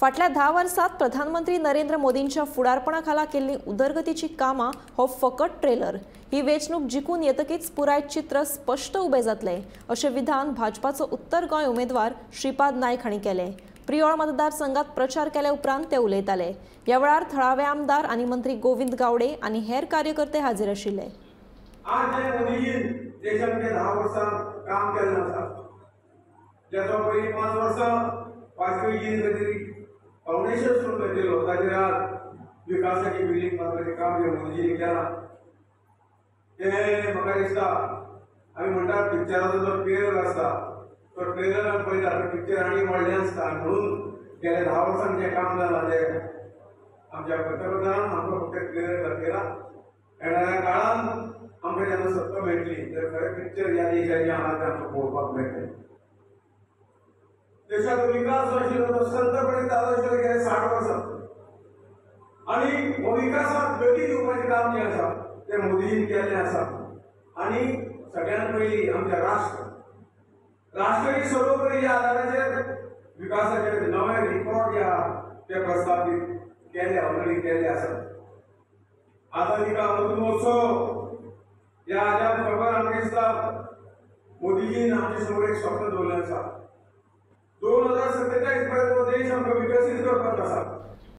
फाटल्या 10 वर्सात प्रधानमंत्री नरेंद्र मोदींच्या फुडारपणा खाला केल्ली उदरगतीची कामां हो फकत ट्रेलर। ही वेंचणूक जिखून येतकीच पुराय चित्र स्पश्ट उबें जातलें अशें विधान भाजपाचो उत्तर गोंय उमेदवार श्रीपाद नायक हांणी केलें। प्रियोळ मतदारसंघात प्रचार केल्या उपरांत ते उलयताले। ह्या वेळार थळावे आमदार आनी मंत्री गोविंद गावडे आनी हेर कार्यकर्ते हाजीर आशिल्ले। आज मोदीजीन देशांत 10 वर्सां काम केल्लें आसा, जाचो पयलीं 5 वर्सां वाजपेयीजीन खंय फावंडेशन सुरू केल्लो, ताचेर आज विकासाची बिल्डींग बांदपाचें काम जें मोदीजीन केलां तें म्हाका दिसता आमी म्हणटात पिक्चराचो जो ट्रेलर आसता तो ट्रेलर आमी पळयता पिक्चर आनी व्हडलें आसता, म्हणून गेल्या 10 वर्सांनी जें काम जालां तें आमच्या पंतप्रधानान आमकां फक्त ट्रेलर दाखयला। येणाऱ्या काळान आमकां जेन्ना सत्ता मेळटली तर खरें पिक्चर ह्या देशाचें आहा तें आमकां पळोवपाक मेळटलें। देशाचो विकास जो आशिल्लो तो संतपणे जालो आशिल्लो गेले 60 वर्सां आनी हो विकासाक गती दिवपाचें काम जें आसा तें मोदीजीन केल्लें आसा। आनी सगळ्यांत पयलीं आमच्या राष्ट्र ही सर्वोपरी ह्या आदाराचेर विकासाचे नवे रिकॉर्ड जे आहा ते प्रस्थापीत केल्ले, ऑलरेडी केल्ले आसा। आझादी का अमृत महोत्सव ह्या आदार खबर आमकां दिसता मोदीजीन आमचे समोर एक स्वप्न दवरलें आसा, 2047 पर्यंत हो देश आमकां विकसीत करपाचो आसा।